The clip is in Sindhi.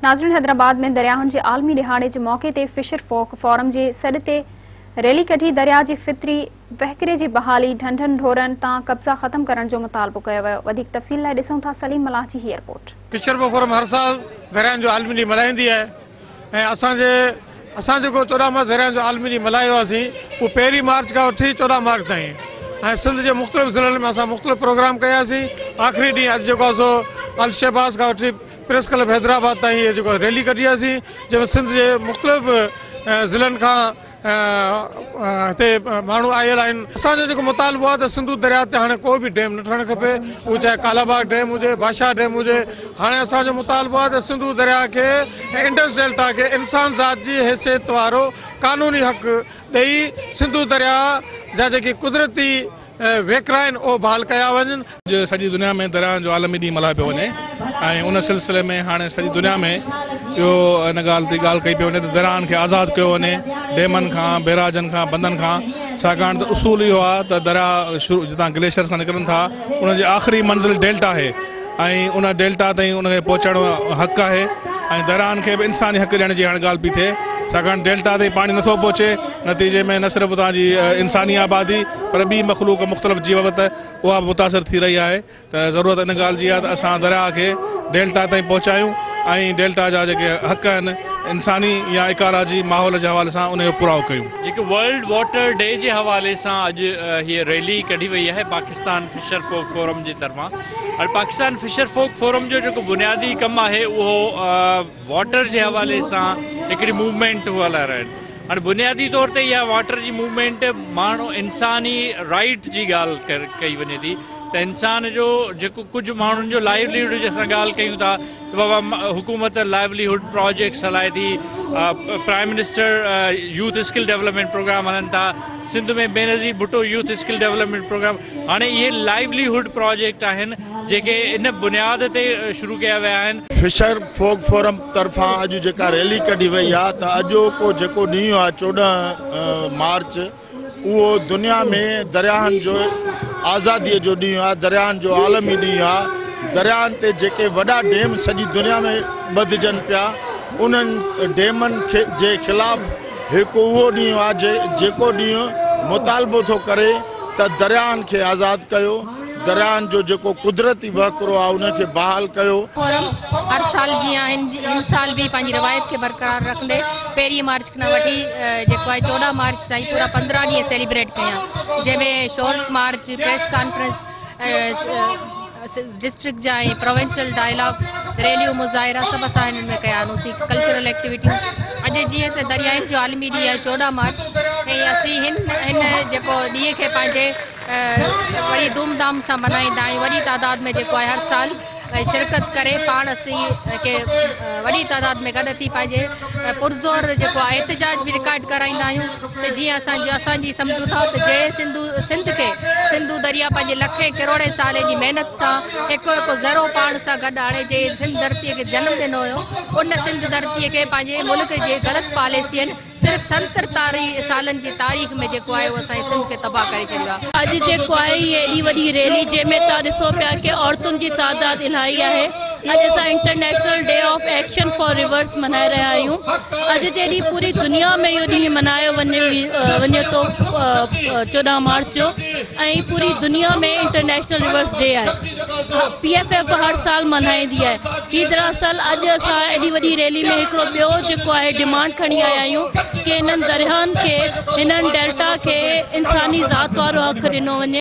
ناظرين حيدرآباد ۾ درياهن جي عالمي ڏهاڙي جي موقعي تي فشر فوڪ فورم جي سڏ تي ريلي ڪڍي درياهه جي فطري وهڪري جي بحالي، ڍنڍن ڍورن تان قبضا ختم ڪرڻ جو مطالبو ڪيو ويو. وڌيڪ تفصيل لاء ڏسون ٿا سليم ملاح جي هيء رپورٽ. فشر فوڪ فورم هر سال درياهن جو عالمي ڏينهن ملهائيندي آهي ۽ اسان جي اسان جيڪو 14 مارچ درياهن جو عالمي ڏينهن ملهايو هئاسين اهو پهرين مارچ کان وٺي 14 مارچ تائين ۽ سنڌ جي مختلف ضلعن ۾ اسان مختلف پروگرام ڪياسين. آخري ڏينهن اڄ جيڪو آهي سو الشهباز کان وٺي پريس ڪلب حيدرآباد تائين هي جيڪو ريلي ڪڍي هئاسين جنهن ۾ سنڌ جي مختلف ضلعن کان هتي ماڻهو آيل آهن. اسان جو جيڪو مطالبو آهي ته سنڌو درياء تي هاڻي ڪو به ڊيم نه ٺهڻ کپي اهو چاهي ڪالاباغ ڊيم هجي ڀاشا ڊيم هجي هاڻي اسان جو مطالبو آهي ته سنڌو درياء کي ۽ انڊس ڊيلٽا کي انسان ذات جي حيثيت وارو قانوني حق ڏئي سنڌو درياء جا جيڪي قدرتي وهڪرا آهن اهي بحال ڪيا وڃن. اڄ سڄي دنيا ۾ درياهن جو عالمي ڏينهن ملهايو پيو وڃي ۽ ان سلسلي ۾ هاڻي سڄي دنيا ۾ اهو ان ڳالهه تي ڳالهه ڪئي پئي وڃي ته درياهن کي آزاد ڪيو وڃي ڊيمن کان بيراجن کان بندن کان ڇاڪاڻ ته اصول اهو آهي ته درياهه شروع جتان گليشيئرز کان نڪرن ٿا انهن جي آخري منزل ڊيلٽا آهي ۽ ان ڊيلٽا تائين ان کي پهچڻ حق آهي ۽ درياهن کي به انساني حق ڏيڻ جي هاڻي ڳالهه پئي ٿئي ڇاڪاڻ ڊيلٽا تائين پاڻي نٿو پهچي نتيجي ۾ نه صرف اتان جي انساني آبادي پر ٻي مخلوق مختلف جيوت اها به متاثر ٿي رهي آهي ته ضرورت ان ڳالهه جي آهي ته اسان درياهه کي ڊيلٽا تائين پهچايون ۽ ڊيلٽا جا جيڪي حق آهن انساني يا ايڪالاجي ماحول جي حوالي سان ان جو پورائو ڪيون. جيڪي ورلڊ واٽر ڊي جي حوالي سان اڄ هيء ريلي ڪڍي وئي آهي پاڪستان فشر فوڪ فورم جي طرفان ۽ پاڪستان فشر فوڪ فورم جو جيڪو بنيادي ڪم آهي اهو واٽر جي حوالي سان هڪڙي موومينٽ هو هلائي رهيا آهن هاڻي بنيادي طور تي اها واٽر جي موومينٽ ماڻهو انساني رائيٽ جي ڳالهه ڪئي وڃي ٿي ته انسان جو جيڪو ڪجهه ماڻهن جو لائيوليهوڊ جي اسان ڳالهه ڪيون ٿا ته بابا حڪومت لائيوليهوڊ پراجيڪٽس هلائي ٿي prime minister youth skill development programme هلن ٿا Sindh ۾ Benazir Bhutto youth skill development programme هاڻي اهي لائيوليهوڊ پراجيڪٽ آهن جيڪي ان بنياد تي شروع ڪيا ويا آهن. فشر فوڪ فورم طرفان اڄ جيڪا ريلي ڪڍي وئي آهي ته اڄوڪو جيڪو ڏينهن آهي 14 مارچ اهو دنيا ۾ درياهن جو آزاديء جو ڏينهن آهي، درياهن جو عالمي ڏينهن آهي، درياهن تي جيڪي وڏا ڊيم سڄي دنيا ۾ ٻڌجن پيا انهن ڊيمن جي خلاف هڪ اهو ڏينهن آهي جيڪو ڏينهن مطالبو ٿو ڪري ته درياهن کي آزاد ڪيو، درياهن جو جيڪو قدرتي وهڪرو آهي ان کي بحال ڪيو. فورم هر سال جيان هن سال به پنهنجي روايت کي برقرار رکندي پهرين مارچ کان وٺي جيڪو آهي 14 مارچ تائين پورا 15 ڏينهن سيليبريٽ ڪيا جنهن ۾ short march, press conference, district جا ۽ پروونشل ڊائلاگ، ريليون، مظاهرا سڀ اسان هنن ۾ ڪيا آهن. ڪلچرل ايڪٽيوٽيون اڄ جيئن ته دريائن جو عالمي ڏينهن آهي 14 مارچ ۽ اسين هن هن جيڪو ڏينهن کي پنهنجي وڏي ڌوم ڌام سان ملهائيندا آهيون. وڏي تعداد ۾ جيڪو آهي هر سال شرڪت ڪري پاڻ اسين کي وڏي تعداد ۾ گڏ ٿي پنهنجي پرزور جيڪو آهي احتجاج به رڪارڊ ڪرائيندا آهيون ته جيئن اسان جي سمجهون ٿا ته جنهن سنڌو سنڌ کي سنڌو دريا پنهنجي لکين ڪروڙين سالين جي محنت سان هڪ هڪ ذرو پاڻ سان گڏ آڻي جنهن سنڌ ڌرتيء کي جنم ڏنو هيو ان سنڌ ڌرتيء کي پنهنجي ملڪ جي غلط پاليسين صرف 70 سالن جي تاريخ ۾ جيڪو آهي اهو اسان جي سنڌ کي تباهه ڪري ڇڏيو آهي. اڄ جيڪو آهي هي ايڏي وڏي ريلي جنهن ۾ توهان ڏسو پيا ڪي عورتن جي تعداد الاهي آهي اڄ اسان international day of action for rivers ملهائي رهيا آهيون اڄ جي ڏينهن پوري دنيا ۾ اهو ڏينهن ملهايو وڃي ٿو 14 مارچ جو ۽ پوري دنيا ۾ انٽرنيشنل ريورس ڊي آهي پي ايف ايف به هر سال ملهائيندي آهي هي دراصل اڄ اسان ايڏي وڏي ريلي ۾ هڪڙو ٻيو جيڪو آهي ڊمانڊ کڻي آيا آهيون ڪي هنن درياهن کي هنن ڊيلٽا کي انساني ذات وارو حق ڏنو وڃي.